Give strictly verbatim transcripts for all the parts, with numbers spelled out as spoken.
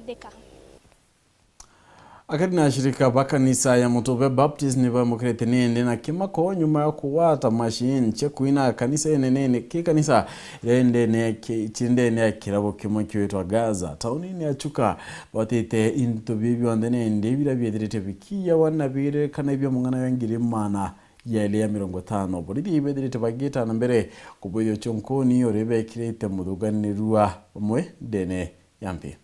Thika. Akari na ashirika ba kanisa ya Mutube Baptist ni bamukirite nindi na kimako nyuma ya kugwata machine cia kuina kanisa inenene ki kanisa iria indene ya ki-, ci ndene ya kirabo kimwe kiwitwa Gaza, taunini ya Chuka. Batite into biu bionthe nindi biria biethirite bikiyawa na biririkana ibia mung'ana ya ngiri maana ya ili ya mirongo itano. Borithi ibethirite bagita na mbere kubwithia uchonkoni uria bekirite muthuganirua umwe ndene ya mpi.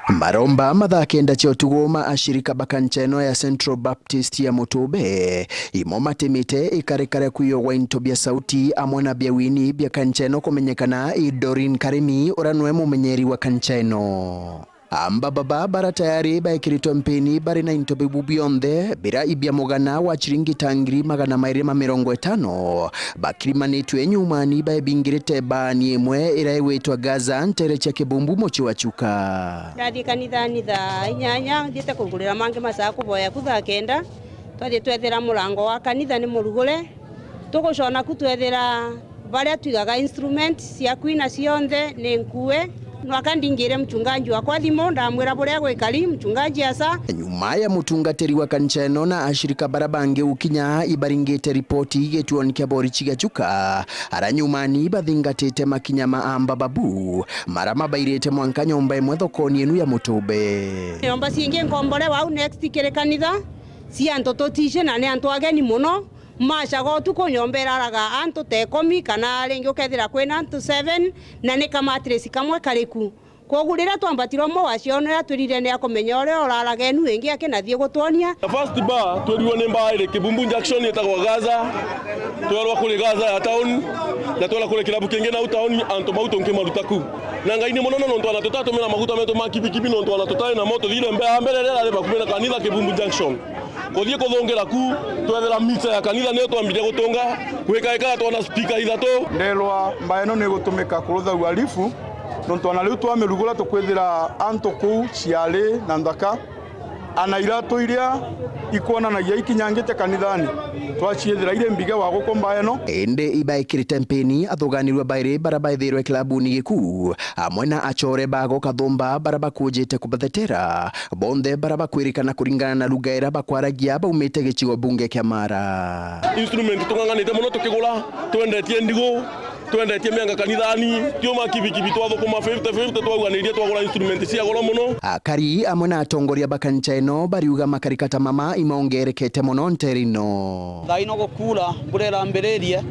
Maromba mathaa kenda cia utuku ma ashirika ba kanisa ino ya Central Baptist ya Mutube, imo matimite ikarikare kwiyogwa into bia sauti amwe na bia wini bia kanisa ino kumenyekana i Doreen Karimi, uria nwe mumenyeri wa kanisa ino. Amba baba bara tayari baekiritwe mpini bari na into bibu bionthe, bira ibia mugana wa chiringi ta ngiri magana mairi ma mirongo itano, bakirimanitwe nyumani baebingirite baani imwe ira igwitwa Gaza, ntere cia Kibumbu, mucii wa Chuka. Ndathii kanithani thaa inyanya, nthiite kugurira mangi masaa kuboya ku thaa kenda. Twathii twethira murango wa kanitha ni murugure. Tugucona ku twethira baria twigaga instrument cia kwina cionthe ni nkue. Nwaka ndingire mchungaji wakwa thimu, ndamwira buria gwikari, mchungaji asa. Nyuma ya mutungatiri wa kanisa ino na ashirika bara bangi gukinya, ibaringite ripoti gituoni kia borichi gia Chuka, ara nyumani bathingatite makinya ma amba babu, mara mabairite mwanka nyomba imwe thokoni inu ya Mutube. Nyomba cingi nkombore wau next kiri kanitha, cia antu tutici na ni antu ageni muno. Macaga utuku nyomba iraraga antu ta ikumi, kana ringi ukethira kwina antu seven, na ni kamatirisi kamwe kariku. Kwogu riria twambatire umwe wacionera, twirire ni akumenya uria uraraga enu ingi akinathii gutwonia. The first bar, twerirwe ni bar iri Kibumbu Junction itagwa Gaza. Twerwa kuri Gaza ya town, na twerwa kuri kirabu kingi nau town, antu bau tunkimaruta ku. Na Ngai ni munene nontu ana tutatumira maguta metu ma kibikibi, nontu ana tutari namo, tuthire mbea mbere iria irari bakuvi na kanitha Kibumbu Junction. Kuthii kuthungira ku, twethira misa ya kanitha niyo twambire gutunga, gwika ika twona speaker ithatu. Nderwa mba ino ni igutumika kurutha uhalifu, nontu ona riu twamirugura tukwithira antu kuu ciari na nthaka, ana iratu iria ikwonanagia ikinyangite kanithani, twaciithira iri mbige wa guku mba ino. Indi ibaikirite mpini athuganirua bairi bara baithirwe kilabuni giku, amwe na achore bago kathumba bara bakujite kubathetera. Bonthe bara bakwirikana kuringana na lugha iria bakwaragia baumite gicigo bunge kia Mara. Instrument tung'ang'anite muno tukigura, twendetie ndigu, twendetie mianga kanithani, tiuma kibikibi twathukuma fifty fifty, twauganirie twagura instrument cia goro muno. Akari amwe na atongoria ba kanisa ino bariuga makarikata mama imongerekete muno ntere ino. Thaa ino gukura, mbura irambiririe,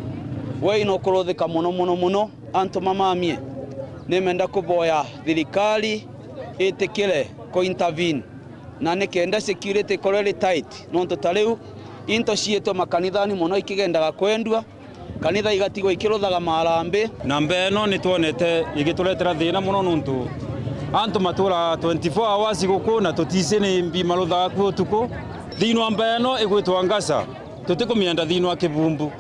we ino kuruthika muno muno muno. Antu mamamie, nimenda kuboya thirikari itikire ku intervene, na nikenda security ikorwe iri tight, nontu ta riu into ciitwe makanithani muno ikigendaga kwendua, kanitha igatigwa ikiruthaga marambi. Na mbee ino nitwonete igituretera thina muno, nontu antu maturaga twenty-four hours guku na tutici ni mbi maruthaga ku utuku. Thiini wa mbee ino igwitwa Ngasa. Tutikumienda thiini wa Kibumbu.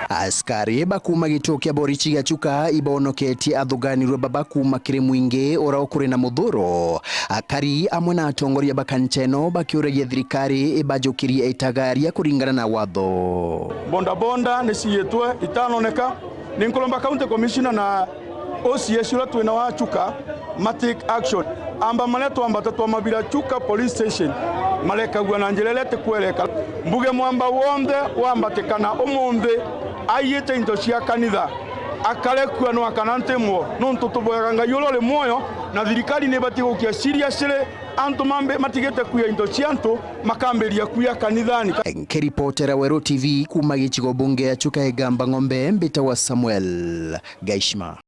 Askari ba kuuma gituo kia borichi gia Chuka ibonoketie athuganirwe baba kuuma kiri mwingi uria ukuri na muthuro. Akari amwe na atongoria ba kanisa ino bakiuragia thirikari ibajukirie itagaria kuringana na watho. Bodaboda ni ciitwe itanoneka. Ni nkuromba County Commissioner na O C S uria twina wa Chuka ma take action. Amba maria twambata twamabira Chuka Police Station marekagua na njira iria itikwereka. Mbuge mwamba wonthe wambatikana umunthi aiyite into cia kanitha, akarekua no akana ntimwo, nontu tuboyaga Ngai uria uri muoyo, na thirikari ni ibati gukia seriously antu mambi-, matigite kuia into cia antu, makambiria kuia kanithani. Nkiripotera Weru T V kuuma gicigo bunge ya Chuka Igamba Ng'ombe, mbitagwa Samuel Gaishima.